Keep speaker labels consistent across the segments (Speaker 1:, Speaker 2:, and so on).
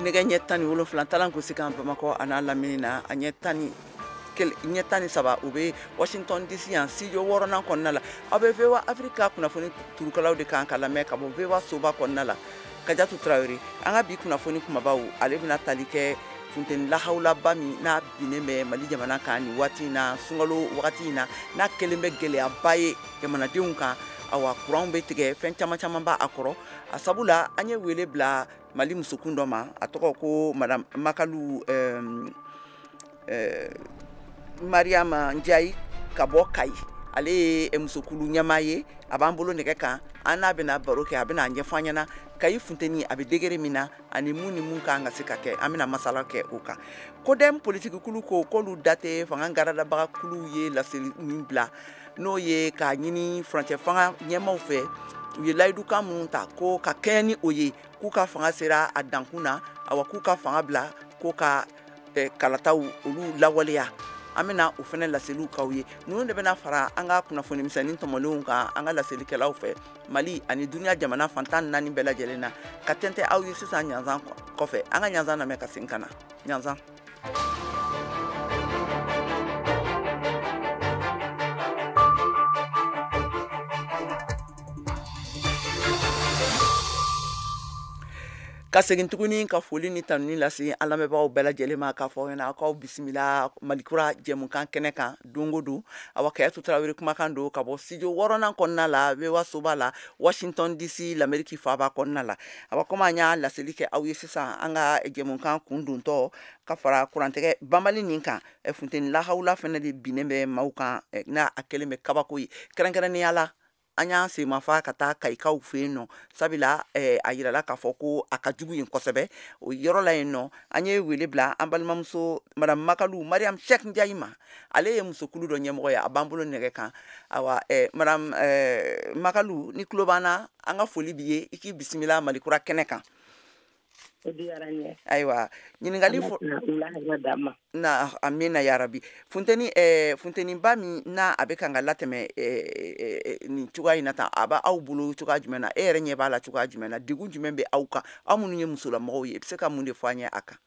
Speaker 1: Nɛgɛ ɲɛ 17 talan gosi kan Bamakɔ a n'a lamini na, a ɲɛ 13 u bɛ Washington DC yan studio 6nan kɔnɔna la. Aw bɛ VOA Afrique kunnafoni turukalaw de kan ka lamɛn ka bɔ VOA soba kɔnɔna la. Kajatu Tarawele, an ka bi kunnafoni kumabaw ale bɛna tali kɛ funteni lahawulaba min n'a binnen bɛ Mali jamana kan nin waati in na, sunkalo wagati in na, n'a kɛlen bɛ gɛlɛyaba ye jamanadenw kan. Awa, kuranw bɛ tigɛ, fɛn caman caman b'a kɔrɔ. A sabu la, an ye wele bila Mali musokun dɔ ma, a tɔgɔ ko Madame Makalu Mariam Ndiaye ka bɔ Kayi. Ale ye musokulu ɲɛmaa ye, a b'an bolo nɛgɛ kan, an n'a bɛna baro kɛ, a bɛna ɲɛfɔ an ɲɛna Kayi funteni a bɛ degré min na ani mun ni mun kan ka se ka kɛ, an bɛna masala kɛ o kan. CODEM politiki kulu ko k'olu da tɛ fanga garadabaga kuluw ye laseli min bila, n'o ye k'a ɲini furancɛ fanga ɲɛmaaw fɛ, u ye layidukan minnu ta ko ka kɛɲɛ ni o ye, k'u ka fanga sera a dankun na, awa k'u ka fanga bila ko ka kalataw olu lawaleya. An bɛna o fɛnɛ laseliw k'aw ye. Ninnu de bɛna fara an ka kunnafoni misɛnnin tɔmɔlenw kan an ka laselikɛlaw fɛ Mali ani duniya jamana fan 14 bɛɛ lajɛlen na, ka tɛntɛ aw ye sisan ɲanzan kɔfɛ. An ka ɲanzan lamɛn ka segin ka na. Ɲanzan. Ka segin tuguni ka foli ni tanuni lase an lamɛnbagaw bɛɛ lajɛlen ma, k'a fɔ aw ɲɛna aw k'aw bisimila Malikura jɛmukan kɛnɛ kan don o don. Awa, Kayatu Tarawele kumakan don ka bɔ studio 6nan kɔnɔna la, VOA soba la, Washington DC, l'Amérique faaba kɔnɔna la. Awa, komi an y'a laseli kɛ aw ye sisan, an ka jɛmukan kun dontɔ ka fara kurantigɛ banbali nin kan, funteni lahawula fɛnɛ de binnen bɛ maaw kan, n'a a kɛlen bɛ kabako ye. Kɛrɛnkɛrɛnnenya la, an y'an senmafa ka taa Kayikaw fɛ yen nɔ, sabula a yirala k'a fɔ ko a ka jugu yen kosɛbɛ. O yɔrɔ la yen nɔ, an ye wele bila an balimamuso Madame Makalu Mariam Cheikh Ndiaye ma. Ale ye musokulu dɔ ɲɛmɔgɔ ye, a b'an bolo nɛgɛ kan. Awa, Madame Makalu, ni tulo b'an na, an ka foli b'i ye, i k'i bisimila Malikura kɛnɛ kan.
Speaker 2: O diyara n ye.
Speaker 1: Ayiwa, ɲininkali
Speaker 2: fɔ wula hɛrɛ d'an ma.
Speaker 1: Na amina ya rabi. Funteniba min n'a a bɛ kan ka latɛmɛ nin cogoya in na tan, a b'aw bolo cogoya jumɛn na? E yɛrɛ ɲɛ b'a la cogoya jumɛn na? Degun jumɛn bɛ aw kan, aw minnu ye musolamɔgɔw ye, i bɛ se ka mun de fɔ an ye a kan?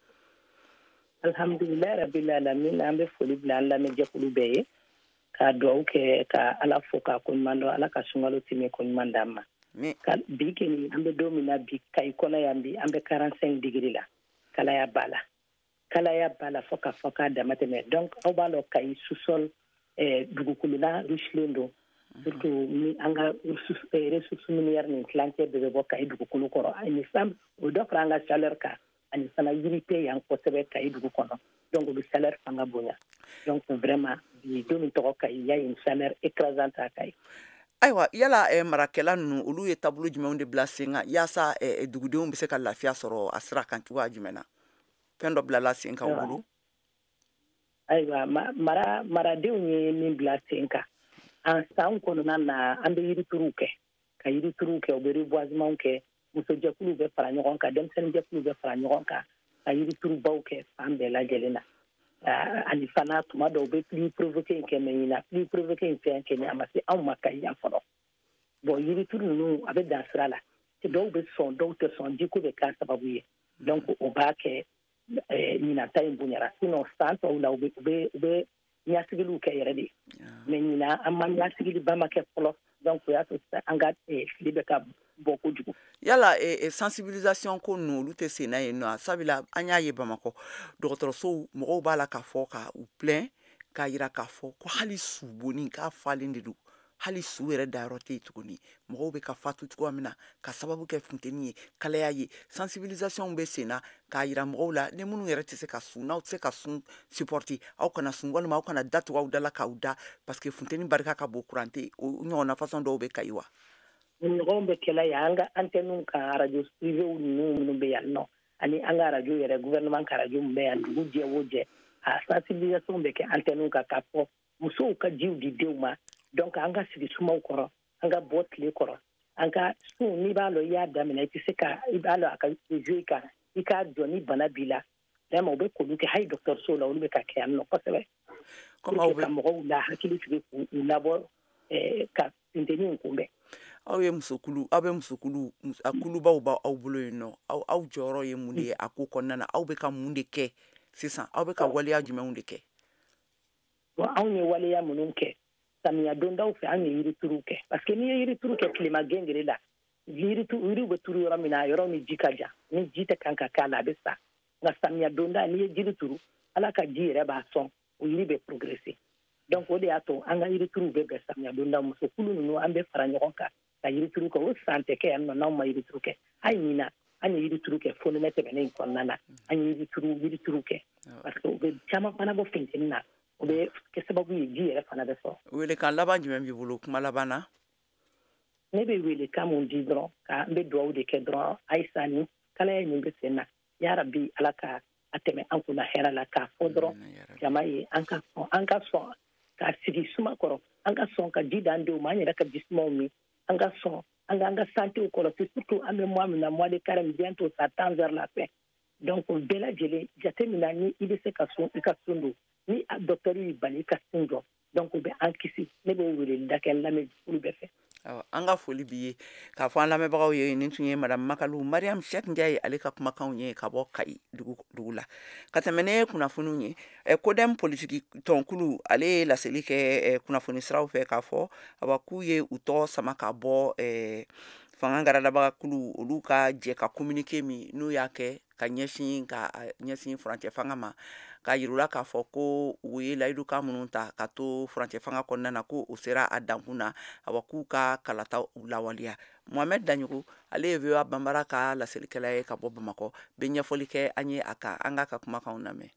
Speaker 2: Alhamdulilayi rabil alamin, an bɛ foli bila an lamɛnjɛkulu bɛɛ ye, ka dugawu kɛ, ka Ala fo k'a koɲuman dɔn, Ala ka sunkalo tɛmɛ koɲuman d'an ma. Ka bi kɛni, an bɛ don min na bi, Kayi kɔnɔ yan bi, an bɛ 45 degré la, kalaya b'a la, kalaya b'a la fo ka fɔ k'a dama tɛmɛ. Donc aw b'a lɔn Kayi sous-sol, dugukolo la riche don, surtout ni an ka ressources minières nin tilancɛ bɛɛ bɛ bɔ Kayi dugukolo kɔrɔ. Ani san o dɔ fara an ka chaleur kan, ani fana yiri tɛ yan kosɛbɛ Kayi dugu kɔnɔ, donc o bɛ chaleur fanga bonya. Donc vraiment bi don min tɔgɔ Kayi, il y a une chaleur écrasante à Kayi.
Speaker 1: Ayiwa, yala marakɛla ninnu, olu ye taabolo jumɛnw de bila sen kan yaasa dugudenw bɛ se ka lafiya sɔrɔ a sira kan cogoya jumɛn na? Fɛn dɔ bilala sen kan u bolo?
Speaker 2: Ayiwa, maradenw ye min bila sen kan, an san kɔnɔna na, an bɛ yirituruw kɛ, ka yirituruw kɛ, u bɛ reboisement kɛ, musojɛkuluw bɛ fara ɲɔgɔn kan, denmisɛnninjɛkuluw bɛ fara ɲɔgɔn kan, ka yiriturubaw kɛ fan bɛɛ lajɛlen na. Ani fana tuma dɔw bɛ pluie provoquée in kɛ, mais ɲinan pluie provoquée in fɛn kɛ, a ma se anw ma Kayi yan fɔlɔ. Bon, yirituru ninnu a bɛ dan sira la, dɔw bɛ sɔn, dɔw tɛ sɔn, jiko bɛ k'a sababu ye. Donc o b'a kɛ ɲinan ta in bonyara, sinon san tɔw la u bɛ ɲasigiliw kɛ yɛrɛ de, mais ɲinan an ma ɲasigiliba ma kɛ fɔlɔ. Donc o y'a to an ka fili bɛ ka bɔ kojugu.
Speaker 1: Yala sensibilisation ko ninnu, olu tɛ sen na yen nɔ? Sabula an y'a ye Bamakɔ dɔgɔtɔrɔsow mɔgɔw b'a la k'a fɔ ka u plaint, k'a yira k'a fɔ ko hali subonni k'a falen de don, hali su yɛrɛ dayɔrɔ tɛ yen tuguni. Mɔgɔw bɛ ka fatu cogoya min na ka sababu kɛ funteni ye, kalaya ye. Sensibilisation bɛ sen na k'a yira mɔgɔw la, ni minnu yɛrɛ tɛ se ka sun, n'aw tɛ se ka sun supporter, aw kana sun, walima aw kana da tugu aw da la k'aw da, parce que funteni barika ka bon, kuran tɛ yen. O ɲɔgɔnna façon dɔw bɛ Kayi wa?
Speaker 2: Ɲɔgɔnw bɛ kɛlɛ yan an ka antenne kan, radio privé ninnu minnu bɛ yan nɔ, ani an ka radio yɛrɛ, gouvernement ka radio min bɛ yan, dugu jɛ o jɛ, a sensibilisation bɛ kɛ antenne kan k'a fɔ musow ka jiw di denw ma. Donc an ka sigi sumaw kɔrɔ, an ka bɔ tile kɔrɔ, an ka sun. N'i b'a lɔn i y'a daminɛ, i tɛ se ka, i b'a lɔn a ka jouer kan, i k'a jɔ ni bana b'i la. Vraiment u bɛ k'olu kɛ, hali dɔgɔtɔrɔso la olu bɛ ka kɛ yan nɔ kosɛbɛ.
Speaker 1: Comme aw bɛ
Speaker 2: ka mɔgɔw la hakili sigi, k'u labɔ ka funteni in kunbɛn.
Speaker 1: Aw ye musokulu, aw bɛ musokulu, a kulubaw b'aw bolo yen nɔ. Aw jɔyɔrɔ ye mun de ye a ko kɔnɔna na? Aw bɛ ka mun de kɛ sisan? Aw bɛ ka waleya jumɛnw de kɛ?
Speaker 2: Bon, anw ye waleya minnu kɛ samiya dondaw fɛ, an ye yirituru kɛ, parce que n'i ye yirituru kɛ tilema gengere la, yiriw bɛ turu yɔrɔ min na, a yɔrɔ ni ji ka jan, ni ji tɛ kan ka k'a la, a bɛ sa. Nka samiya donda, n'i ye jiri turu, Ala ka ji yɛrɛ b'a sɔn, o yiri bɛ progresser. Donc o de y'a to an ka yirituruw bɛ bɛn samiya donda. Musokulu ninnu, an bɛ fara ɲɔgɔn kan ka yirituru kɛ. O san tɛ kɛ yan nɔ n'anw ma yirituru kɛ. Hali ɲina, an ye yirituru kɛ fonɛnɛ tɛmɛnen in kɔnɔna na, an ye yirituru kɛ, parce que o bɛ caman fana bɔ funteni na, o bɛ kɛ sababu ye ji yɛrɛ fana bɛ sɔrɔ.
Speaker 1: Welekan laban jumɛn b'i bolo kuma laban na?
Speaker 2: Ne bɛ welekan mun di dɔrɔn, ka n bɛ dugawu de kɛ dɔrɔn. Ayisa, ni kalaya min bɛ sen na, yarabi Ala ka a tɛmɛ an kunna hɛrɛ la. K'a fɔ dɔrɔn jama ye, an ka sɔn, an ka sɔn ka sigi suma kɔrɔ, an ka sɔn ka ji d'an denw ma, an yɛrɛ ka ji sumaw min, an ka sɔn an ka an ka santéw kɔlɔsi, surtout an bɛ mois min na, mois de carême bientôt, ça tend vers la fin. Donc o bɛɛ lajɛlen jate min na, ni i bɛ se ka sun, i ka sun don. Ni docteur y'i bali, i ka sun jɔ. Donc o bɛ an kisi. Ne b'o weleli kɛ n lamɛnjɛkulu bɛɛ fɛ.
Speaker 1: An ka foli b'i ye. K'a fɔ an lamɛnbagaw ye, nin tun ye Madame Makalu Mariam Cheikh Ndiaye, ale ka kumakanw ye ka bɔ Kayi dugu la. Ka tɛmɛ ne kunnafoniw ye, CODEM politiki tɔnkulu, ale ye laseli kɛ kunnafoni siraw fɛ k'a fɔ awa k'u ye u tɔgɔ sama ka bɔ fanga garadabaga kulu olu ka jɛ ka communiqué min n'u y'a kɛ ka ɲɛsin furancɛ fanga ma, k'a yir'u la k'a fɔ ko u ye layidukan minnu ta ka to furancɛ fanga kɔnɔna na, ko o sera a dankun na, awa k'u ka kalata lawaleya. Mohamed Daɲogo, ale ye VOA Banbara ka laselikɛla ye ka bɔ Bamakɔ, bɛ ɲɛfɔli kɛ an ye a kan. An k'a ka kumakanw lamɛn.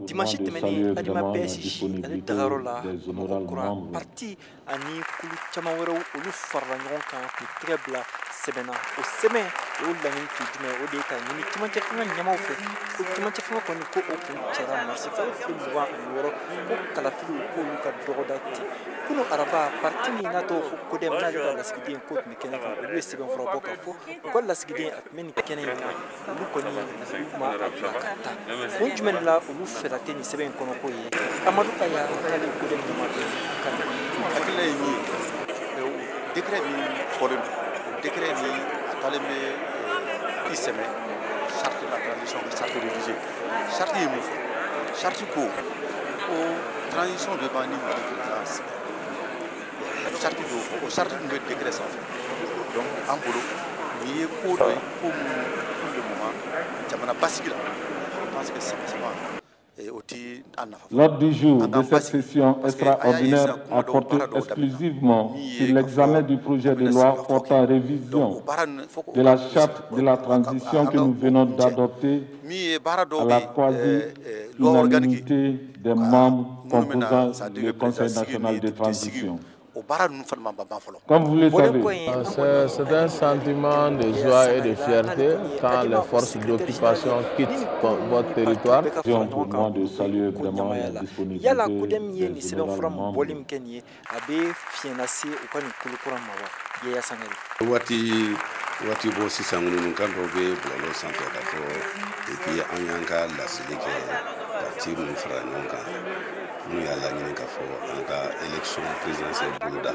Speaker 3: Dimanche tɛmɛnen, Adema PSJ ale dagayɔrɔ la Bamakɔ kura, parti ani kulu caman wɛrɛw, olu farala ɲɔgɔn kan k'u tɛgɛ bila sɛbɛn na. O sɛbɛn o laɲini tun jumɛn? O de ye ka ɲini cɛmancɛ fanga ɲɛmaw fɛ ko cɛmancɛ fanga kɔni, ko o kun cɛra marisi kalo tile 26, ko kalafiliw k'olu ka dɔgɔda ten. Kunu araba, parti min n'a tɔgɔ ko CODEM, n'ale ka lasigiden ko tun bɛ kɛnɛ kan, olu ye sɛbɛnfura bɔ k'a fɔ u ka lasigiden a tun bɛ nin kɛnɛ in kan, olu kɔni olu ma a bila ka taa. Kun jumɛn de la olu fɛla tɛ nin sɛbɛn in kɔnɔ ko ye? Amadu Aya, n'ale ye CODEM ɲɛmaa dɔ ye, ka
Speaker 4: Hakilina ye min ye, o décret min fɔlen don, o décret ni a taalen bɛ i sɛmɛ charte la transition, charte révisée. Charte ye mun fɔ? Charte ko ko transition bɛ ban ni Mali président sigi. Charte b'o fɔ, o charte dun bɛ décret sanfɛ. Donc an bolo, nin ye ko dɔ ye, ko mun pour le moment jamana basigi la, je pense que sama sama o ti an nafa.
Speaker 5: L'ordre du jour de cette session extraordinaire a porté exclusivement sur l'examen du projet de loi portant révision de la charte de la transition que nous venons d'adopter à la quasi-unanimité des membres composant le Conseil national de transition. Comme vous le savez,
Speaker 6: c'est un sentiment de joie et de fierté quand les forces d'occupation quittent votre territoire.
Speaker 5: Pour moi de saluer vraiment la disponibilité.
Speaker 3: Yala CODEM ye nin sɛbɛnfura min bɔli min kɛ nin ye, a bɛ fiɲɛ lase u ka nin kolo kura ma wa? Yaya Sangare.
Speaker 7: Waati bɔ sisan, ŋununukan dɔw bɛ bɔlɔlɔ sanfɛ k'a fɔ et puis an y'an ka laseli kɛ, parti minnu farala ɲɔgɔn kan, minnu y'a laɲini k'a fɔ an ka élection présidentielle boloda,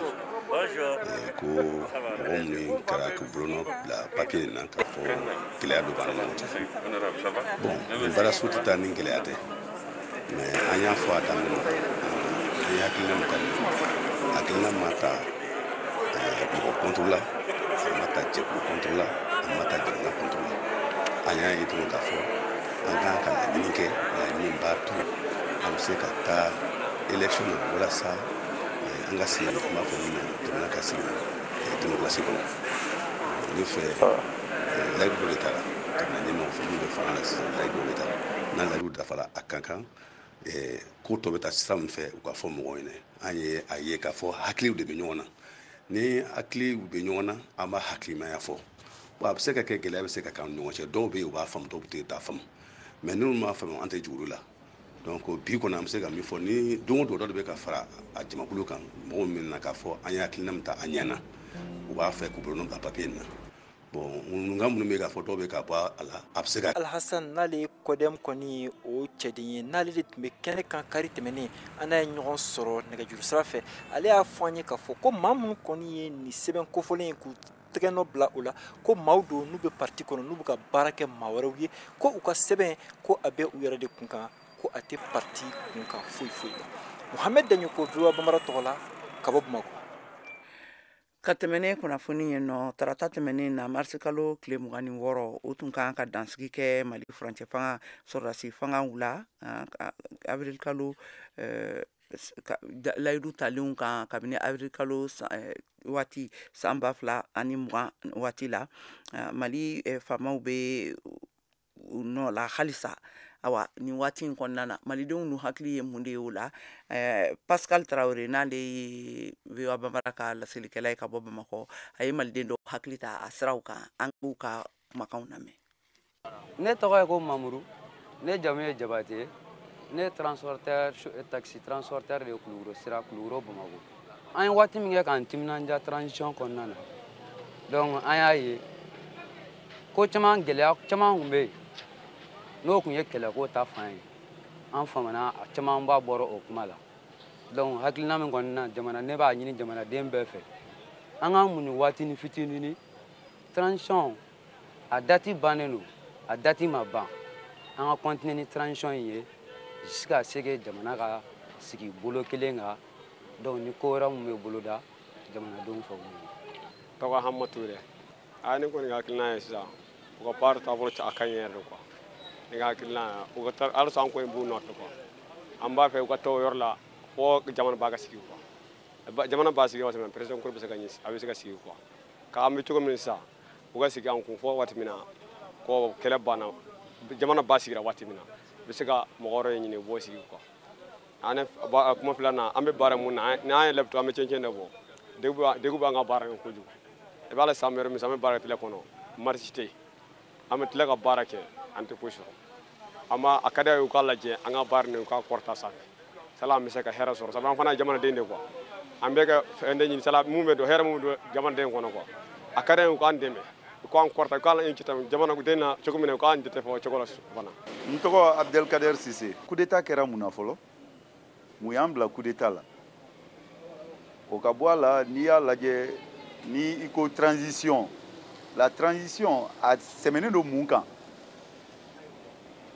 Speaker 7: ko mɔgɔ minnu kɛra k'u bolonɔ bila papier nin na, k'a fɔ gɛlɛya dɔ b'an ni ɲɔgɔn cɛ. Bon, nin baara so tɛ taa ni gɛlɛya tɛ, mais an y'a fɔ a daminɛ na, an ye hakilina min ta, nin hakilina ma ta mɔgɔ contre la, a ma ta jɛkulu contre la, a ma ta jamana contre la. An y'a ye dɔrɔn k'a fɔ an kan ka laɲini kɛ, laɲini b'a to an bɛ se ka taa élection na, walasa an ka sigi, an b'a fɔ min ma, jamana ka sigi démocratie kɔnɔ. Ne fɛ, layidu dɔ de taara jamana ɲɛmaaw fɛ minnu bɛ fanga la sisan. Layidu dɔ de taara, n'a layidu dafara, a ka kan ko tɔ bɛ taa sira min fɛ, u ka fɔ mɔgɔw ɲɛna. An ye a ye k'a fɔ hakiliw de bɛ ɲɔgɔn na. Ni hakiliw bɛ ɲɔgɔn na, an b'a hakilimaya fɔ. Bon, a bɛ se ka kɛ gɛlɛya bɛ se ka k'an ni ɲɔgɔn cɛ. Dɔw bɛ yen, u b'a faamu, dɔw tɛ t'a faamu, mais minnu m'a faamu, an tɛ jigin olu la. Donc bi kɔni, an bɛ se ka min fɔ, ni don o don dɔ de bɛ ka fara a jamakulu kan, mɔgɔw min na k'a fɔ an ye hakilina min ta a ɲɛna, u b'a fɛ k'u bolonɔ bila papier in na. Bon, ŋunuŋunukan minnu bɛ k'a fɔ dɔw bɛ ka bɔ a la, a bɛ se ka.
Speaker 3: Alhasan n'ale ye CODEM kɔni o cɛden ye, n'ale de tun bɛ kɛnɛ kan kari tɛmɛnen, an n'a ye ɲɔgɔn sɔrɔ nɛgɛjuru sira fɛ. Ale y'a fɔ an ye k'a fɔ ko maa minnu kɔni ye nin sɛbɛn kofɔlen in k'u tɛgɛ nɔ bila o la, ko maaw don n'u bɛ parti kɔnɔ, n'u bɛ ka baara kɛ maa wɛrɛw ye, ko u ka sɛbɛn ko a bɛ u yɛrɛ de kun kan, ko a tɛ parti kun kan foyi foyi la. Mohamed Daɲoko, VOA Bambara tɔgɔ la, ka bɔ Bamakɔ.
Speaker 1: Ka tɛmɛnen kunnafoni ye nɔ, tarata tɛmɛnen na, marisikalo tile 26, o tun kan ka dansigi kɛ Mali furancɛ fanga sɔrɔdasi fanga la avril kalo layidu talenw kan kabini avril kalo waati san 2020 waati la. Mali faamaw bɛ u nɔ la halisa. Awa, nin waati in kɔnɔna na, malidenw nu hakili ye mun de ye o la? Pascal Tarawele, n'ale ye VOA Bambara ka laselikɛla ye ka bɔ Bamakɔ, a ye maliden dɔw hakili ta a siraw kan. An k'u ka kumakanw lamɛn.
Speaker 8: Ne tɔgɔ ye ko Mamuru, ne jamu ye Jabate, ne ye transporteur, taxi transporteur de ye Kulukoro sira, Kulukoro Bamakɔ. An ye waati min kɛ k'an timinandiya transition kɔnɔna na, donc an y'a ye ko caman, gɛlɛya caman tun bɛ yen, n'o tun ye kɛlɛko ta fan ye. An famana, a camanba bɔra o kuma la. Donc hakilina min kɔni na jamana, ne b'a ɲini jamanaden bɛɛ fɛ, an k'an muɲu waatinin fitinin. Transition a date bannen don, a date ma ban, an ka continuer ni transition in ye jusqu'à ce que jamana ka sigi bolo kelen kan. Donc ni ko wɛrɛ min bɛ boloda jamanadenw fɛ, o ye.
Speaker 9: Tɔgɔ Hama Ture. A ne kɔni ka hakilina ye sisan, u ka baara taabolo a ka ɲi yɛrɛ de quoi. Ne ka hakilina, u ka taa halisa, an kɔni b'u nɔfɛ quoi. An b'a fɛ u ka taa o yɔrɔ la fo jamana ba ka sigi quoi. Jamana ba sigi waati min na, président kɔrɔ bɛ se ka ɲɛ, a bɛ se ka sigi quoi. K'an bɛ cogo min sisan, u ka sigi an kun fo waati min na ko kɛlɛ banna, jamana ba sigira waati min na, u bɛ se ka mɔgɔ wɛrɛ ɲini, u b'o sigi quoi. An kuma filanan, an bɛ baara mun na, n'an ye lɛbito, an bɛ cɛncɛn de bɔ. Degun b'an ka baara kɛ kojugu. I b'a la san wɛrɛ min, an bɛ baara kɛ tile kɔnɔ, marisi tɛ yen, an bɛ tila ka baara kɛ, an tɛ foyi sɔrɔ. An ma a ka d'a ye, u k'a lajɛ an ka baara nin, u k'a kɔrɔta sanfɛ, sala an bɛ se ka hɛrɛ sɔrɔ, sabu an fana ye jamanaden de quoi. An bɛ ka fɛn de ɲini, sala mun bɛ don hɛrɛ, mun bɛ don jamanaden kɔnɔ quoi. A ka d'a ye, u k'an dɛmɛ, u k'an kɔrɔta, u k'an jate jamanaden na cogo min na, u k'an jate fɔ o cogo la fana.
Speaker 4: N tɔgɔ Abdelkader Sise. Coup d'état kɛra mun na fɔlɔ? Mun y'an bila coup d'état la? O ka bɔ a la, n'i y'a lajɛ, ni i ko transition, la transition a sɛmɛnen don mun kan?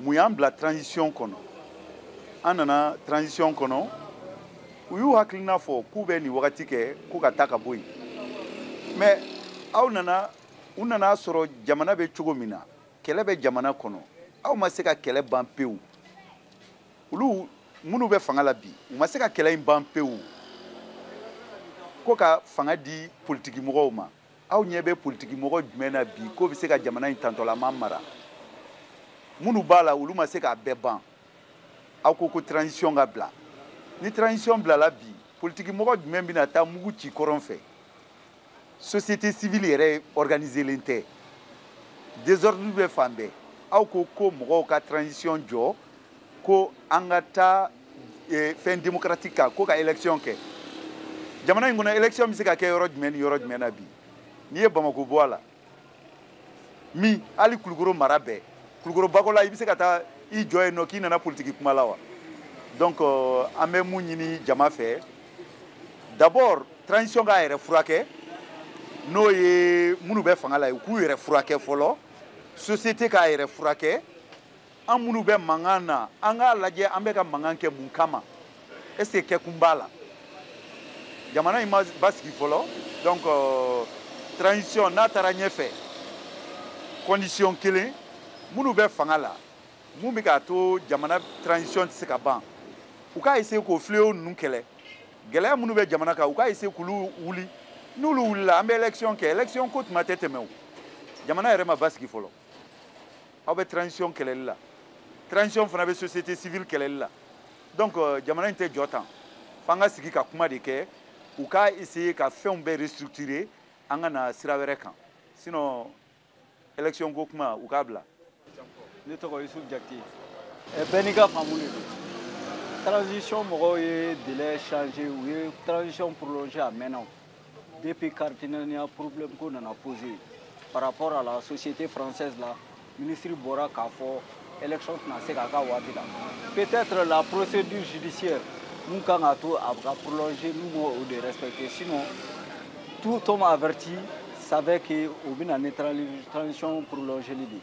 Speaker 4: Mun y'an bila transition kɔnɔ? An nana transition kɔnɔ, u y'u hakilina fɔ k'u bɛ nin wagati kɛ ko ka taa ka bɔ yen. Mais aw nana, u nana sɔrɔ jamana bɛ cogo min na, kɛlɛ bɛ jamana kɔnɔ, aw ma se ka kɛlɛ ban pewu. Olu minnu bɛ fanga la bi, u ma se ka kɛlɛ in ban pewu, ko ka fanga di politiki mɔgɔw ma. Aw ɲɛ bɛ politiki mɔgɔ jumɛn na bi k'o bɛ se ka jamana in tantɔlama mara? Minnu b'a la, olu ma se k'a bɛɛ ban. Aw ko ko transition ka bila. Ni transition bilala bi, politiki mɔgɔ jumɛn bɛna taa mugu ci kɔrɔn fɛ? Société civile yɛrɛ organiselen tɛ, désordre bɛ fan bɛɛ. Aw ko ko mɔgɔw ka transition jɔ, ko an ka taa fɛn démocratique kan, ko ka élection kɛ jamana in kɔnɔ. Élection bɛ se ka kɛ yɔrɔ jumɛn ni yɔrɔ jumɛn na bi? N'i ye Bamako bɔ a la, min hali Kulukoro mara bɛɛ, Kulukoro Bakola, i bɛ se ka taa i jɔ yen nɔ k'i nana politiki kuma la wa? Donc an bɛ mun ɲini jama fɛ? D'abord, transition k'a yɛrɛ furakɛ, n'o ye minnu bɛ fanga la ye, u k'u yɛrɛ furakɛ fɔlɔ, société k'a yɛrɛ furakɛ. An minnu bɛ mankan na, an k'a lajɛ an bɛ ka mankan kɛ mun kama? Est ce que kɛkun b'a la? Jamana in ma basigi fɔlɔ. Donc transition n'a taara ɲɛfɛ, condition kelen, minnu bɛ fanga la, mun bɛ k'a to jamana transition tɛ se ka ban, u k'a essayer k'o fléau ninnu kɛlɛ. Gɛlɛya minnu bɛ jamana kan, u k'a essayer k'olu wuli. N'olu wulila, an bɛ élection kɛ. Élection ko tuma tɛ tɛmɛ o, jamana yɛrɛ ma basigi fɔlɔ. Aw bɛ transition kɛlɛli la, transition fana bɛ société civile kɛlɛli la. Donc jamana in tɛ jɔ tan, f'an ka sigi ka kuma de kɛ. U k'a essayer ka fɛnw bɛɛ restructurer, an ka na sira wɛrɛ kan. Sinon élection ko kuma, u k'a bila.
Speaker 10: Ne tɔgɔ Yusuf Jakite. Bɛɛ n'i ka faamu de don. Transition mɔgɔw ye délai changé, u ye transition prolongé, a mɛnna o. Depuis carte NINA problème ko nana posé. Par rapport à la société française là, ministre bɔra k'a fɔ élection tɛna se ka k'a waati la. Peut-être la procédure judiciaire mun kan ka to a ka prolonger, n'u m'o o de respecter. Sinon, tout homme averti savait que o bɛna ni transition prolongée de ye.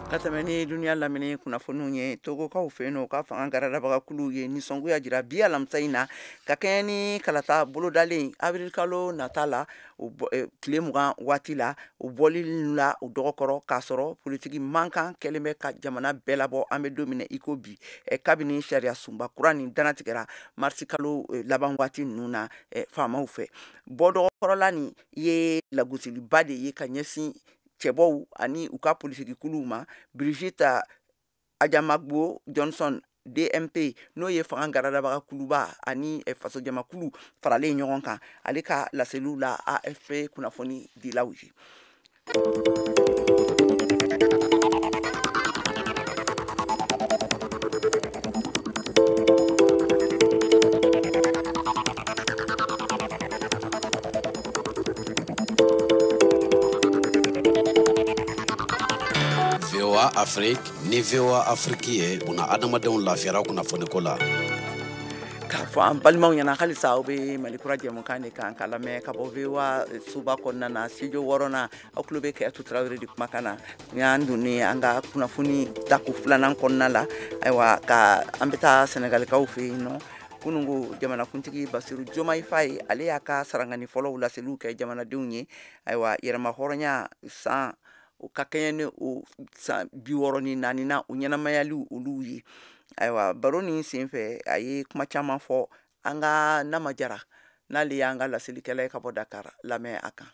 Speaker 1: Ka tɛmɛ ni duniya lamini kunnafoniw ye, Togokaw fɛ yen nɔ, u ka fanga garadabagakulu ye nisɔngoya jira bi alamisa in na ka kɛɲɛ ni kalata bolodalen avril kalo nata la, tile 20 waati la, o bɔli la o dɔgɔkɔrɔ, k'a sɔrɔ politiki mankan kɛlen bɛ ka jamana bɛɛ labɔ. An bɛ don min na i ko bi, kabini sariya sunba kura nin dannatigɛra marisi kalo laban waati ninnu na faamaw fɛ, bɔ dɔgɔkɔrɔla nin ye lagosiliba de ye ka ɲɛsin cɛbɔw ani u ka politikikuluw ma. Brigitte Adjamagbo Johnson DMP, n'o ye fanga garadabaga kuluba ani fasojamakulu faralen ɲɔgɔn kan, ale ka laseliw la AFP kunnafoni dilaw ye.
Speaker 7: VOA Afrique ni VOA Afrique ye buna adamadenw lafiyara kunnafoniko la.
Speaker 1: K'a fɔ an balimaw ɲɛna halisa aw bɛ Mali kura jɛmukan de kan ka lamɛn ka bɔ VOA soba kɔnɔna na, studio 6nan. Aw tulo bɛ Kɛyatu Tarawele de kumakan na. Ni y'an donnen an ka kunnafoni tako filanan kɔnɔna la, ayiwa, ka an bɛ taa Sɛnɛgalikaw fɛ yen nɔ. Kununko jamanakuntigi Basiru Diomaye Faye, ale y'a ka sarangani fɔlɔw laseliw kɛ jamanadenw ye. Ayiwa, yɛrɛma hɔrɔnya san o ka kɛɲɛ ni o san 64 na o ɲɛnamayaliw olu ye. Ayiwa, baro nin senfɛ, a ye kuma caman fɔ. An ka Nama Jara, n'ale y'an ka laselikɛla ye ka bɔ Dakar, lamɛn a kan.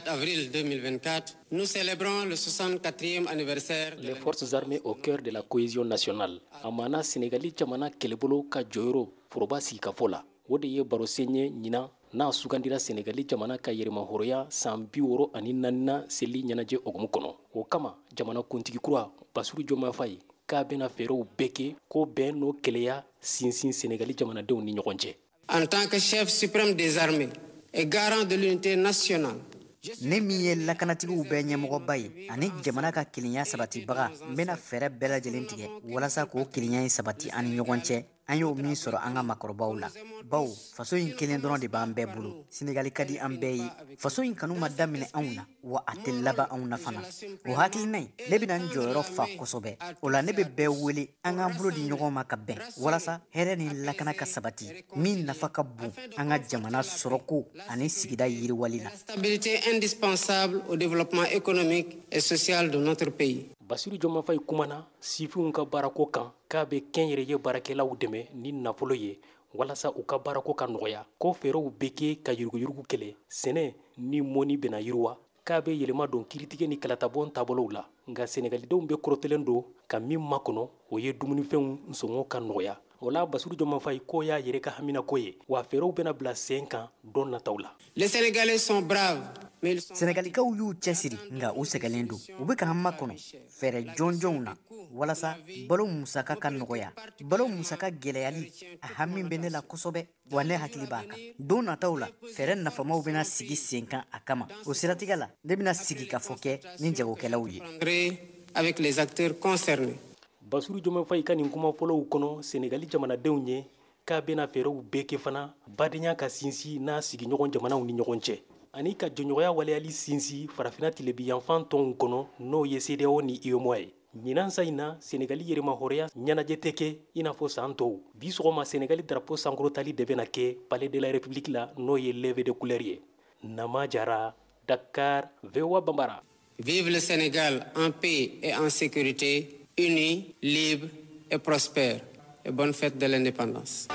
Speaker 11: avril 2024, nous célébrons le 64e anniversaire.
Speaker 12: Les forces armées au cœur de la cohésion nationale. A mana Senegali jamana kɛlɛbolo ka jɔyɔrɔ foroba sigikafɔ la. O de ye barosen ye ɲinan n'a sugandira Senegali jamana ka yɛrɛmahɔrɔnya san 64nan seli ɲɛnajɛ hukumu kɔnɔ. O kama, jamana kuntigi kura Basiru Diomaye Faye k'a bɛna fɛɛrɛw bɛɛ kɛ ko bɛn n'o kɛlɛya sinsin Senegali jamanadenw ni ɲɔgɔn cɛ.
Speaker 11: En tant que chef suprême des armées et garant de l'unité nationale,
Speaker 13: ne min ye lakanatigiw bɛɛ ɲɛmɔgɔba ye ani jamana ka kelenya sabatibaga, n bɛna fɛɛrɛ bɛɛ lajɛlen tigɛ walasa k'o kelenya in sabati an ni ɲɔgɔn cɛ, an y'o min sɔrɔ an ka makɔrɔbaw la, bawo faso in kelen dɔrɔn de b'an bɛɛ bolo. Senegali ka di an bɛɛ ye. Faso in kanu ma daminɛ anw na, wa a tɛ laban anw na fana. O hakilina in, ne bɛna n jɔyɔrɔ fa kosɛbɛ. O la, ne bɛ bɛɛ wele an k'an bolo di ɲɔgɔn ma ka bɛn walasa hɛrɛ ni lakana ka sabati, min nafa ka bon an ka jamana sɔrɔko ani sigida yiriwali la.
Speaker 11: Stabilité indispensable au développement économique et social de notre pays.
Speaker 12: Basiru Diomaye Faye kumana sifinw ka baarako kan, k'a bɛ kɛnyɛrɛye baarakɛlaw dɛmɛ ni nafolo ye walasa u ka baarako ka nɔgɔya, ko fɛɛrɛw bɛ kɛ ka yuruguyurugu kɛlɛ, sɛnɛ ni mɔni bɛna yiriwa, k'a bɛ yɛlɛma don kiiritigɛ ni kalatabɔn taabolow la. Nka Senegalidenw bɛ kɔrɔtɛlen don ka min makɔnɔ, o ye dumunifɛnw sɔngɔ ka nɔgɔya. O la, Basiru Diomaye Faye k'o y'a yɛrɛ ka haminako ye, wa fɛɛrɛw bɛna bila sen kan don nataw la.
Speaker 11: Les Sénégalais sont braves.
Speaker 13: Sɛnɛgalikaw y'u cɛsiri, nka u sɛgɛlen don. U bɛ k'an makɔnɔ fɛɛrɛ jɔnjɔnw na walasa balo musaka ka nɔgɔya. Balo musaka gɛlɛyali, a hami bɛ ne la kosɛbɛ, wa ne hakili b'a kan. Don nataw la, fɛɛrɛ nafamaw bɛna sigi sen kan a kama. O siratigɛ la, ne bɛna sigi ka fɔ kɛ ni jagokɛlaw ye.
Speaker 11: Avec les acteurs concernés.
Speaker 12: Basiru Diomaye Faye ka nin kuma fɔlɔw kɔnɔ Senegali jamanadenw ye, k'a bɛna fɛɛrɛw bɛɛ kɛ fana badenya ka sinsin n'a sigiɲɔgɔn jamanaw ni ɲɔgɔn cɛ, ani ka jɔɲɔgɔnya waleyali sinsin farafinna tilebiyanfan tɔnw kɔnɔ, n'o ye CEDEAO ni UEMOA ye. Ɲinan sa in na, Senegali yɛrɛmahɔrɔnya ɲɛnajɛ tɛ kɛ i n'a fɔ san tɔw. Bi sɔgɔma, Senegali drapeau sankɔrɔtali de bɛna kɛ Palais de la République la, n'o ye levée de couleur ye. Nama Jara, Dakar, VOA Bambara.
Speaker 11: Vive le Sénégal en paix et en sécurité, uni, libre et prospère. Et bonne fête de l'indépendance.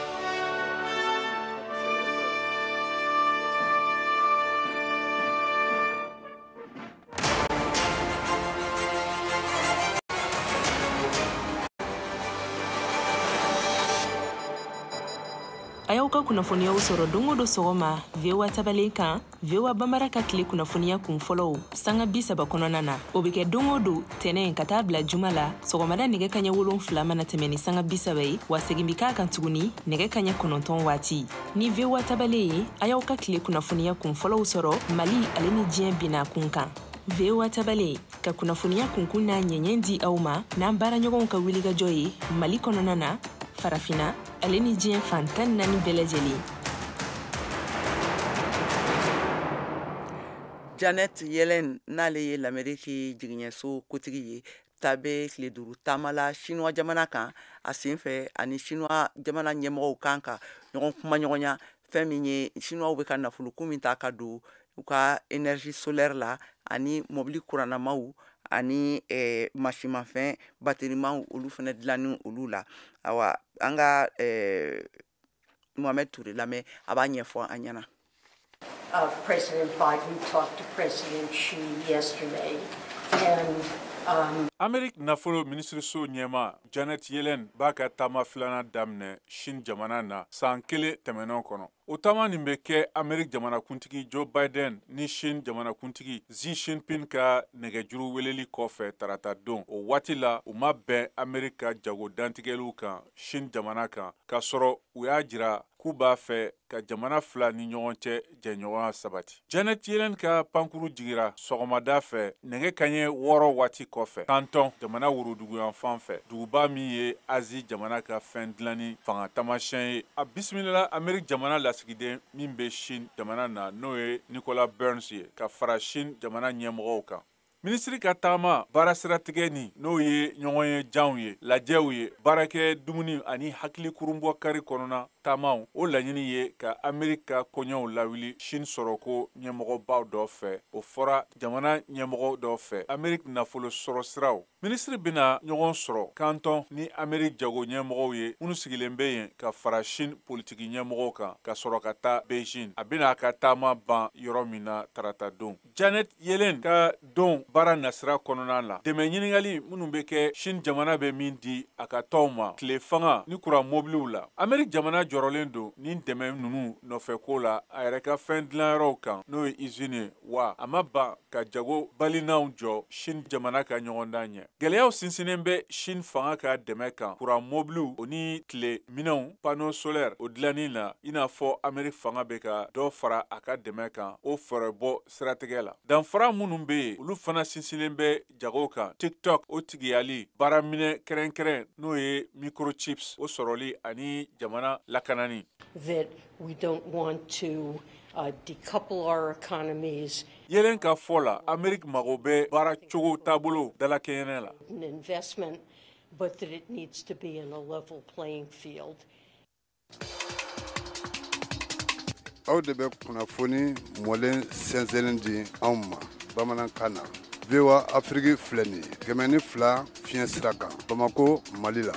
Speaker 14: A y'aw ka kunnafoniyaw sɔrɔ don o don sɔgɔma VOA tabalen kan, VOA Bambara ka tile kunnafoniya kun fɔlɔw sanga 30 kɔnɔna na. O bɛ kɛ don o don tɛnɛn ka taa bila juma la sɔgɔmada nɛgɛ kaɲɛ 7 mana tɛmɛ ni sanga 30 ye, wa segin bɛ k'a kan tuguni nɛgɛ kaɲɛ 9 waati. Ni VOA tabalen ye, a y'aw ka tile kunnafoniya kun fɔlɔw sɔrɔ Mali ale ni diɲɛ binna kun kan. VOA tabalen ka kunnafoniya kunkun n'a ɲɛɲɛ di aw ma n'an baaraɲɔgɔnw ka wulikajɔ ye Mali kɔnɔna na, Farafina ale ni diɲɛ fan 14 bɛɛ lajɛlen.
Speaker 1: Janet Yellen n'ale ye l'Amérique jigiɲɛso kotigi ye, ta bɛ tile 5 taama la Chinois jamana kan a senfɛ, ani Chinois jamana ɲɛmɔgɔw kan ka ɲɔgɔn kumaɲɔgɔnya fɛn min ye Chinois bɛ ka nafoloko min ta ka don u ka énergie solaire la ani mobili kurannamaw ani masimafɛn baterimaw olu fana dilanni olu la. Awa an ka Mohamed Touré lamɛn, a b'a ɲɛfɔ an ɲɛna.
Speaker 15: President Biden talked to President Xi yesterday, and
Speaker 16: Amerique nafolo minisiriso ɲɛma Janet Yellen b'a ka taama filanan daminɛ Chine jamana na san kelen tɛmɛnen kɔnɔ. O taama nin bɛ kɛ Amerique jamanakuntigi Joe Biden ni Chine jamanakuntigi Xi Jinping ka nɛgɛjuru weleli kɔfɛ tarata don. O waati la, u ma bɛn Amerique ka jago dantigɛliw kan Chine jamana kan, k'a sɔrɔ u y'a jira k'u b'a fɛ ka jamana fila ni ɲɔgɔn cɛ jɛɲɔgɔnya sabati. Janet Yellen ka pankuru jigira sɔgɔmada fɛ nɛgɛ kaɲɛ 6 waati kɔfɛ Canton jamana woroduguyanfan fɛ, duguba min ye Asie jamana ka fɛn dilanni fanga taamasiyɛn ye. A bisimilala Amerique jamana lasigiden min bɛ Chine jamana na, n'o ye Nicolas Burns ye, ka fara Chine jamana ɲɛmɔgɔw kan. Minisiri ka taama baara siratigɛ nin, n'o ye ɲɔgɔn ye janw ye, lajɛw ye, baarakɛ dumuni ani hakili kurunbɔ kari kɔnɔna taamaw, o laɲini ye ka Amerique ka koɲɛw lawuli Chine sɔrɔko ɲɛmɔgɔbaw dɔ fɛ. O fɔra jamana ɲɛmɔgɔ dɔ fɛ Amerique nafolo sɔrɔ siraw. Minisiri bɛna ɲɔgɔn sɔrɔ Canton ni Amerique jago ɲɛmɔgɔw ye minnu sigilen bɛ yen ka fara Chine politiki ɲɛmɔgɔw kan, ka sɔrɔ ka taa Beijing. A bɛna a ka taama ban yɔrɔ min na tarata don. Janet Yellen ka don baara nasira kɔnɔna la, dɛmɛ ɲininkali minnu bɛ kɛ Chine jamana bɛ min di a ka tɔnw ma tile fanga ni kuran mobiliw la. Amerique jamana jɔrɔlen don ni dɛmɛ ninnu nɔfɛko la a yɛrɛ ka fɛn dilanyɔrɔw kan, n'o ye usine ye, wa a ma ban ka jago balinaw jɔ Chine jamana ka ɲɔgɔndan ɲɛ. Gɛlɛyaw sinsinnen bɛ Chine fanga ka dɛmɛ kan kuran mobiliw o ni tile minɛnw panneau solaire o dilanni la, i n'a fɔ Amerique fanga bɛ ka dɔ fara a ka dɛmɛ kan o fɛɛrɛbɔ siratigɛ la. Danfara minnu bɛ yen, olu fana sinsinnen bɛ jago kan. TikTok o tigiyali, baaraminɛ kɛrɛnkɛrɛn n'o ye microchips o sɔrɔli ani jamana lakanani.
Speaker 15: That we don't want to decouple our economies.
Speaker 16: Yellen ka fɔ la, Amerique mago bɛ baara cogo taabolo dalakɛɲɛnɛ la.
Speaker 15: An investment, but that it needs to be in a level playing field.
Speaker 17: Aw de bɛ kunnafoni mɔlen sɛnsɛnnen di anw ma bamanankan na. VOA Afrique filɛ nin ye 102 fiɲɛ sira kan Bamako, Mali la.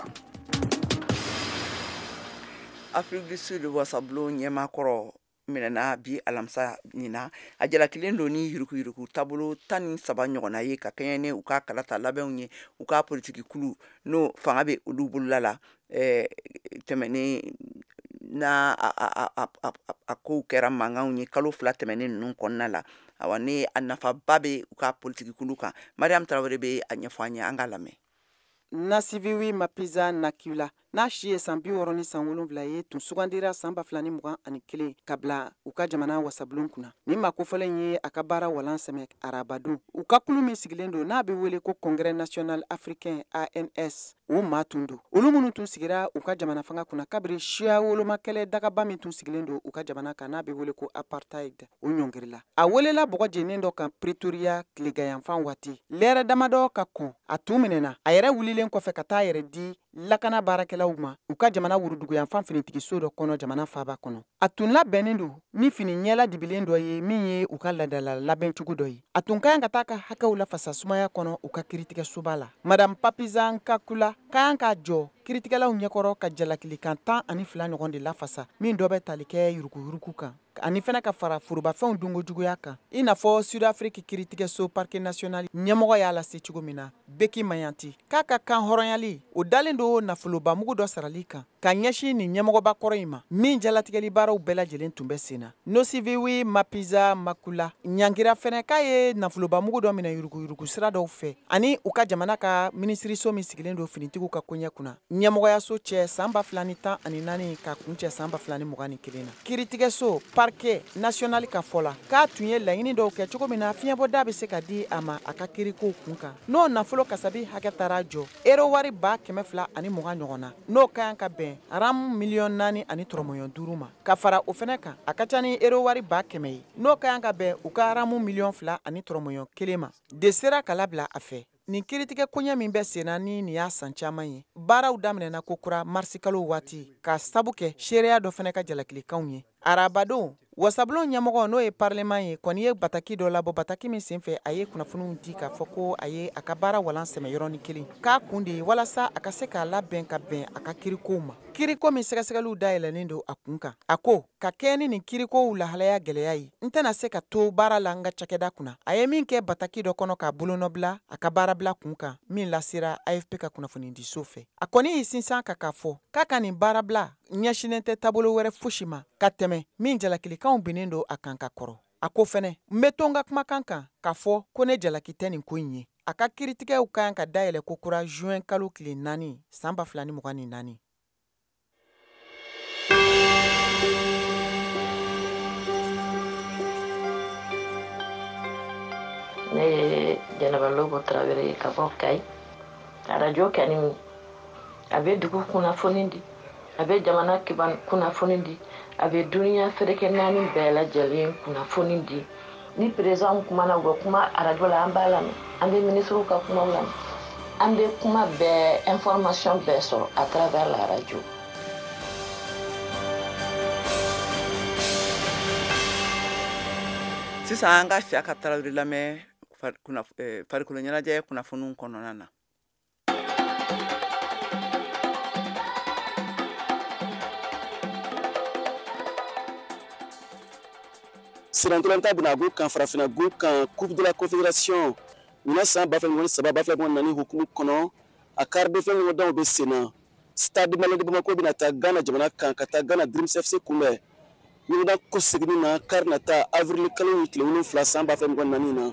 Speaker 1: Afrique du Sud wasabulon ɲɛmaakɔrɔ minɛna bi alamisa nin na. A jalakilen don ni yuruguyurugu taabolo 13 ɲɔgɔnna ye ka kɛɲɛ ni u ka kalata labɛnw ye, u ka politiki kulu n'o fanga bɛ olu bolola la tɛmɛnen n'a a kow kɛra mankanw ye kalo 2 tɛmɛnen ninnu kɔnɔna la. Awa ni a nafaba bɛ u ka politiki kulu kan. Mariam Traoré bɛ a ɲɛfɔ an ye, an k'a lamɛn.
Speaker 18: Nasiviwe Mapisa Nqakula n'a si ye san 67 ye, tun sugandira san 2021 ka bila u ka jamana wasabulon kunna. Nin maa kofɔlen ye a ka baara walan sɛmɛ arabadon. U ka kulu min sigilen don n'a bɛ wele ko Congrès national africain ANS, o maa tun don. Olu minnu tun sigira u ka jamana fanga kunna kabiri siya wolomakɛlɛ dagaba min tun sigilen don u ka jamana kan n'a bɛ wele ko apartheid, o ɲɔngirila. A welela bɔgɔ jeninen dɔ kan Pretoria tileganyanfan waati. Lɛrɛ damadɔ ka kɔn a tun minɛna. A yɛrɛ wulilen kɔfɛ ka taa yɛrɛ di lakana baarakɛlaw ma u ka jamana woroduguyanfan finitigiso dɔ kɔnɔ jamana faaba kɔnɔ. A tun labɛnnen don ni fini ɲɛla dibilen dɔ ye min ye u ka laadala labɛncogo dɔ ye. A tun ka kan ka taa ka hakɛw lafasa sumaya kɔnɔ u ka kiiritigɛsoba la. Madame Mapisa Nqakula ka kan ka jɔ kiiritigɛlaw ɲɛkɔrɔ ka jalakilikan 12 ɲɔgɔn de lafasa, min dɔ bɛ tali kɛ yuruguyurugu kan ani fana ka fara forobafɛnw dunko juguya kan, i n'a fɔ Sud-Afrique kiiritigɛso parquet national ɲɛmɔgɔ y'a lase cogo min na, Beki Mayanti k'a ka kan hɔrɔnyali o dalen don nafolobamugu dɔ sarali kan. ka ɲɛsin nin ɲɛmɔgɔba kɔrɔ in ma, min jalatigɛli baaraw bɛɛ lajɛlen tun bɛ sen na. Nosiviwe Mapisa Makula ɲangira fɛnɛ k'a ye nafolobamugu dɔ minɛ yuruguyurugu sira dɔw fɛ ani u ka jamana ka minisiriso min sigilen don finitigiw ka koɲɛ kunna, ɲɛmɔgɔyaso cɛ san 2014 ka kuncɛ san 2021 na. Kiiritigɛso parquet national ka fɔ la, k'a tun ye laɲini dɔw kɛ cogo min na fiɲɛbɔda bɛ se ka di a ma a ka kiirikow kun kan, n'o nafolo kasabi hakɛ taara jɔ ero wari 220 ɲɔgɔn na, n'o ka kan ka bɛn ram miliyɔn 4.5 ma. Ka fara o fɛnɛ kan, a ka ca ni ero wari 100 000 ye, n'o ka kan ka bɛn u ka ramu miliyɔn 2.1 ma, de sera ka labila a fɛ. Nin kiiritigɛ koɲɛ min bɛ senna ni nin y'a san caman ye, baaraw daminɛna kokura marisikalo waati ka sabu kɛ seereya dɔ fɛnɛ ka jalakilikanw ye. Arabadon, wasabulon ɲɛmɔgɔ n'o ye parlement ye kɔni ye bataki dɔ labɔ, bataki min senfɛ a ye kunnafoniw di k'a fɔ ko a ye a ka baara walan sɛmɛ yɔrɔnin kelen, k'a kun de ye walasa a ka se k'a labɛn ka bɛn a ka kirikow ma, kiriko min sɛgɛsɛgɛliw dayɛlɛnnen don a kun kan. A ko ka kɛɲɛ ni nin kirikow lahalaya gɛlɛya ye, n tɛna se ka to baara la n ka cakɛda kunna. A ye min kɛ bataki dɔ kɔnɔ k'a bolonɔbila a ka baarabila kun kan min lasera AFP ka kunnafonidiso fɛ. A kɔni y'i sinsin kan k'a fɔ k'a ka nin baarabila ɲɛsinnen tɛ taabolo wɛrɛ fosi ma ka tɛmɛ min jalakilikanw binnen don a kan ka kɔrɔ. A ko fɛnɛ, n bɛ to n ka kumakan kan k'a fɔ ko ne jalaki tɛ nin ko in ye. A ka kiiritigɛw ka kan ka dayɛlɛ kokura juin kalo tile 4 san 2024.
Speaker 19: Ne ye Jɛnɛba Lobo Tarawele ye ka bɔ Kayi. Arajo kɛni a bɛ dugu kunnafoni di, a bɛ jamana kunnafoni di, a bɛ duniya ferekɛ naani bɛɛ lajɛlen kunnafoni di. Ni président kumana, u bɛ kuma arajo la, an b'a lamɛn, an bɛ minisiriw ka kumaw lamɛn, an bɛ kuma bɛɛ, information bɛɛ sɔrɔ à travers la radio.
Speaker 1: Sisan an ka Siyaka Tarawele lamɛn farikolo ɲɛnajɛ kunnafoniw kɔnɔna na.
Speaker 20: Sirantolanta bɛna go kan farafinna go kan Coupe de la Confédération ɲinan san 2023 2024 hukumu kɔnɔ, a quart de finale ɲɔgɔndanw bɛ sen na. Stade Malien de Bamako bɛna taa Ghana jamana kan ka taa Ghana Dreams FC kunbɛn ɲɔgɔndan kɔseginni na kari nata avril kalo tile 7 san 2024 na.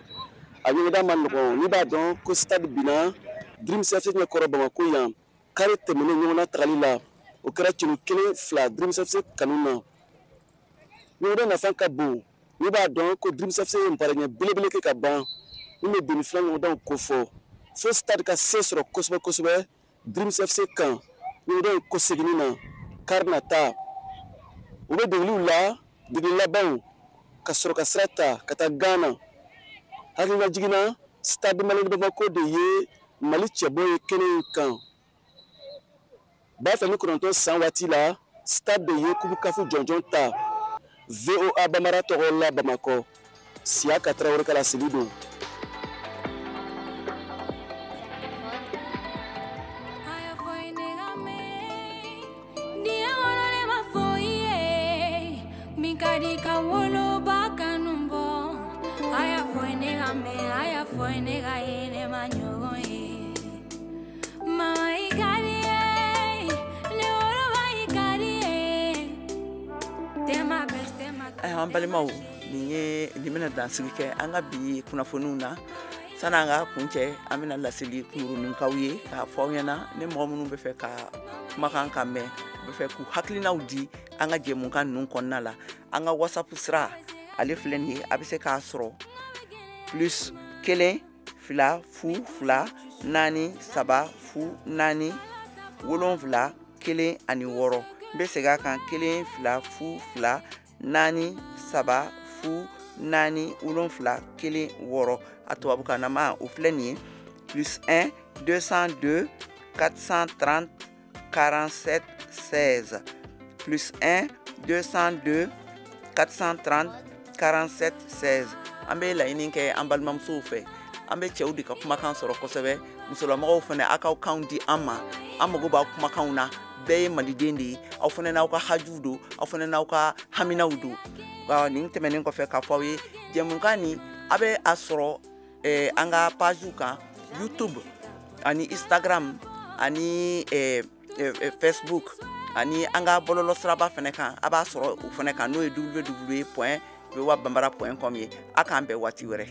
Speaker 20: A ɲɔgɔndan ma nɔgɔn, n'i b'a dɔn ko Stade binna Dreams FC ɲɛkɔrɔ Bamako yan kari tɛmɛnen ɲɔgɔnna tagali la, o kɛra celu 1-2 Dreams FC kanu na. Ɲɔgɔndan nafa ka bon, n'i b'a dɔn ko Dreams FC ye nparɛɲɛ belebele kɛ ka ban min bɛ doni fila ɲɔgɔndanw kofɔ, fo Stade ka se sɔrɔ kosɛbɛ kosɛbɛ Dreams FC kan ɲɔgɔndan in kɔseginni na kari nata. U bɛ degeliw la, degeli labanw ka sɔrɔ ka sira ta ka taa Ghana. Hakilina jiginna, Stade Malien de Bamako de ye Mali cɛbɔ ye kɛnɛ in kan. 2009 san waati la, Stade de ye Coupe CAF jɔnjɔn ta. VOA Bamara tɔgɔ la Bamakɔ, Siyaka Tarawele ka laseli don.
Speaker 1: An balimaw, nin ye nin bɛna dansigi kɛ an ka bi kunnafoniw na. Sani an ka kuncɛ, an bɛna laseli kunkuruninkaw ye k'a fɔ aw ɲɛna ni mɔgɔ minnu bɛ fɛ ka kumakan ka mɛn, u bɛ fɛ k'u hakilinaw di an ka jɛmukan ninnu kɔnɔna la, an ka WhatsApp sira ale filɛ nin ye, a bɛ se k'a sɔrɔ plus 1 2 0 2 4 3 0 4 7 1 ani 6. N bɛ segin a kan, 1 2 0 2 4 3 0 4 7 1 6. A tubabukanama o filɛ nin ye plus 1 202 430 47 16, plus 1 202 430 47 16. An bɛ laɲini kɛ an balimamusow fɛ, an bɛ cɛw de ka kumakan sɔrɔ kosɛbɛ, musolamɔgɔw fana aw k'aw kanw di an ma, an mago b'aw kumakanw na. Bɛɛ ye maliden de ye, aw fana n'aw ka hajuw don, aw fana n'aw ka haminaw don. Nin tɛmɛnen kɔfɛ, k'a fɔ aw ye jɛmukan nin a bɛ a sɔrɔ an ka pagew kan, YouTube ani Instagram ani Facebook. Ani an ka bɔlɔlɔ siraba fana kan, a b'a sɔrɔ o fana kan, n'o ye www.voabambara.com ye. A k'an bɛn waati wɛrɛ.